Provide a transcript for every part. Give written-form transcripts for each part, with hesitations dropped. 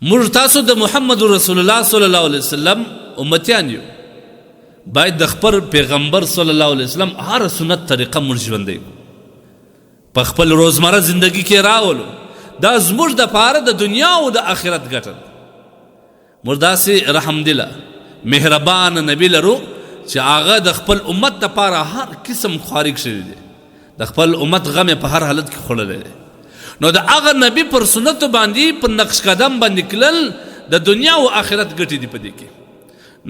موږ تاسو د محمد رسول الله صلی الله علیه وسلم امتیان یو، باید د خپل پیغمبر صلی الله علیه وسلم هر سنت طریقه موږ ژوندۍ کړو، په خپل روزمره زندگی کې راولو. دا زموږ د پاره د دنیا او د آخرت ګټه ده. موږ داسې رحمدله مهربان نبی لرو چې هغه د خپل امت دپاره هر قسم خواري کښلي دی، د خپل امت غم یې په هر حالت کې خوړلی دی. نو د هغه نبی پر سنتو باندې پر نقش قدم باندې کلل د دنیا او آخرت ګټې دي په دې کې.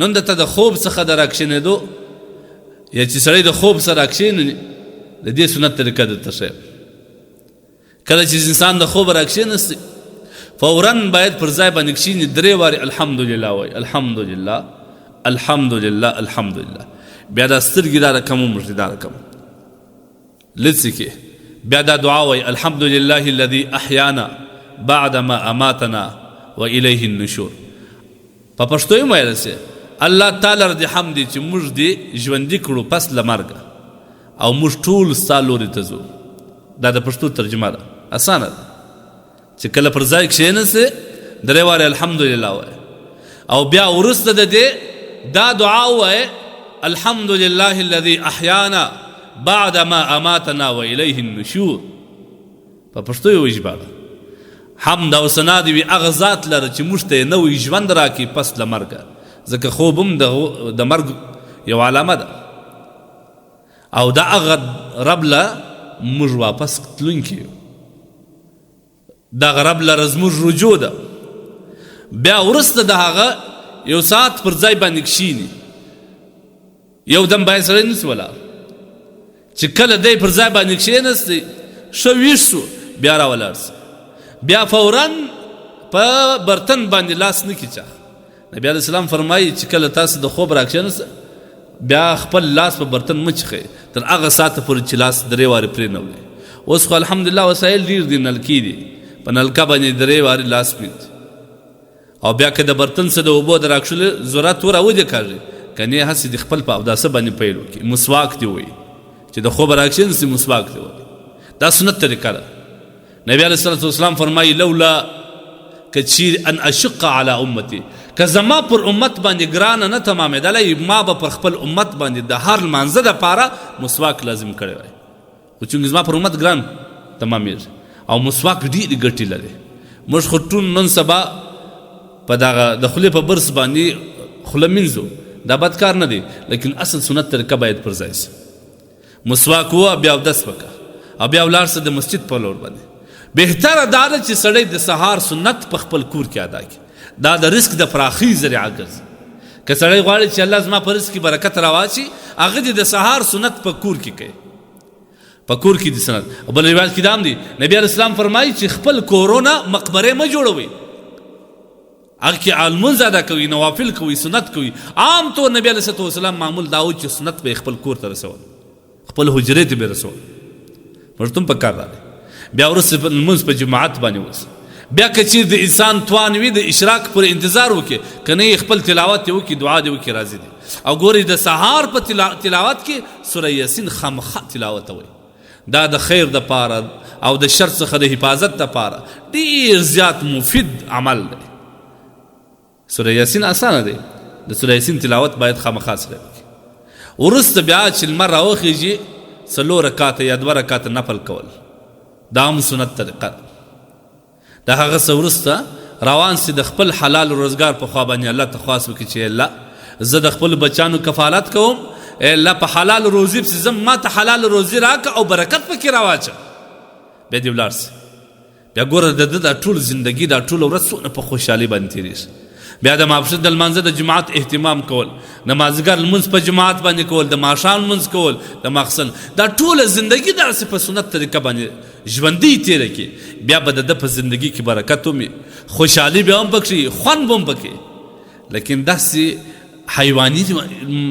نن درته د خوب څخه د راکښېنېدو یا چې سړی د خوب سره راکښېني د دې سنت طریقه درته ښیم. کله چې انسان د خوب راکښېنستی فورا باید پر ځای باندې کښېني، درې وارې الحمدلله وایي، الحمدلله الحمدلله الحمدلله. بیا دا سترګې دا رقم وموښي، دا رقم لڅې کې بیا دا دعا وایي، الحمد لله الذي احیانا بعدما اماتنا والیه النشور. په پښتو یې ویلی سي، الله تعالی دې حمد دی چې موږ دې ژوندي کړو پس له مرګه او موږ ټول ستا لوري ته ځو. دا د پښتو ترجمه ده، اسانه ده. چې کله پر ځای کښېنستې درې وارې الحمدلله وایه او بیا وروسته د دې دا دعا ووایه، الحمد لله الذي احیانا بعدما اماتنا والیه النشور. په پښتو یې وژباړه، حمد او ثنا دې وي هغه ذات لره چې موږ ته یې نوی ژوند راکړي پس له مرګه، ځکه خوب هم د مرګ یو علامه ده، او د هغه رب له موږ واپس تلونکي یو، دغه رب لره زموږ رجوع ده. بیا وروسته د هغه یو ساعت پر ځای باندې کښېني، یو دم باید سړی نه سي ولاړ، چې کله دی پر ځای باندې کښېنستی ښه ویښ سو بیا را ولاړ سي، بیا فورا په برتن باندې لاس نه کړي چاخ. نبی علیه السلام فرمایي چې کله تاسو د خوب راکښېناست بیا خپل لاس په برتن مه چښئ تر هغه ساعته پورې چې لاس درې وارې پرې نه وړي. اوس خو الحمدلله وسایل ډېر دي، نلکې دي، په نلکه باندې درې وارې لاس پرېږدي او بیا که د برتن څه د اوبو د راکښلو ضرورت و راودې کاږي، که نه هسې د خپل په اوداسه باندې پیل وکړي، مسواک دې وایي چې د خوبه راکښېنستې مسواک دې وایي. دا سنت طریقه ده. نبی علیه الصلاة والسلام فرمایي، لولا که چیرې ان اشق علی امتي، که زما پر امت باندې ګرانه نه تمامېدلی ما به پر خپل امت باندې د هر لمانځه دپاره مسواک لازم کړی وای، خو چونکې زما پر امت ګران تمامېږي او مسواک ډېرې ګټې لري. موږ خو ټول نن سبا په دغه د خولې په برس باندې خوله مینځو، دا بد کار نه دی، لیکن اصل سنت طریقه باید پر ځای سي. مسواک ووه، بیا اودس وکړه او بیا ولاړ سه د مسجد په لور باندې. بهتره دا ده چې سړی د سهار سنت په خپل کور کې ادا کړي، دا د رزق د پراخۍ ذریعه ګرځي. که سړی غواړي چې الله زما په رزق کې برکت راواچي، هغه دې د سهار سنت په کور کې کوي، په کور کې دې سنت. او بل روایت کې دا هم دی، نبی علیه السلام فرمایي چې خپل کورونه مقبرې مه جوړوئ، هغه کې لمونځ ادا کوي، نوافل کوي، سنت کوي. عام طور نبی علیه الصلاة والسلام معمول دا و چې سنت به یې خپل کور ته رسول، خپل حجرې ته به یې رسول. موږ ته هم په کار راغی. بیا وروسته لمونځ په جماعت باندې وسي. بیا که چیرې د انسان توان وي د اشراق پر انتظار وکړي، که نه یې خپل تلاوت یې وکړي، دعا دې وکړي، راضي دي. او ګورئ د سهار په تلاوت کې سوره یاسین خامخا تلاوت وایي. دا د خیر د پاره او د شر څخه د حفاظت د پاره ډیر زیات مفید عمل دی. سوره یاسین اسانه دی، د سوره یاسین تلاوت باید خامخا سره وکړي. وروسته بیا چې لمر راوخیږي څلور رکعته یا دوه رکعته نفل کول، دا هم سنت طریقه ده. د هغه څه وروسته روان سي د خپل حلال روزګار په خوا باندې الله ته خواست وکړي چې الله زه د خپلو بچانو کفالت کوم، ای الله په حلال روزي پسې ځم، ما ته حلال روزي راکړه او برکت پکې راواچه. بیا دې ولاړ سي. بیا ګوره د ده دا ټول زندګي دا ټوله ورځ څونه په خوشحالي باندې تېرېږي. بیا د ماپښین د لمانځه د جماعت اهتمام کول، د مازدیګر لمونځ په جماعت باندې کول، د ماښام لمونځ کول، د ماخستن، دا ټوله زندګي داسې په سنت طریقه باندې ژوندۍ تېره کړي، بیا به د ده په زندګي کې برکت ومي، خوشحالي به هم پکښې، خوند به هم پکې. لیکن داسې حیواني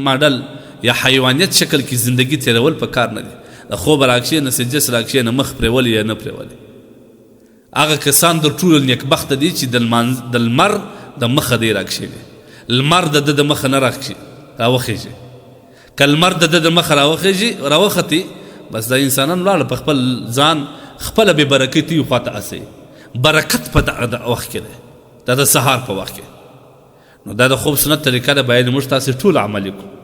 ماډل یا حیوانیت شکل کې زندګي تېرول په کار نه دي. د خوبه راکښېنه، سجس راکښېنه، مخ پرېولې یا نه پرېولې. هغه کسان تر ټولو نیکبخته دي چې د لمر د مخه دی راکښېني، لمر د ده د مخه نه راوخېږي. که لمر د ده د مخه راوخېږي راوختي، بس دا انسانان ولاړه په خپل ځان خپله بې برکتي خواته اچوي. برکت په دغه وخت کې دی. دا د سهار په وخت کې. نو دا د خوب سنت طریقه ده، باید موږ تاسې ټول عملي کړو.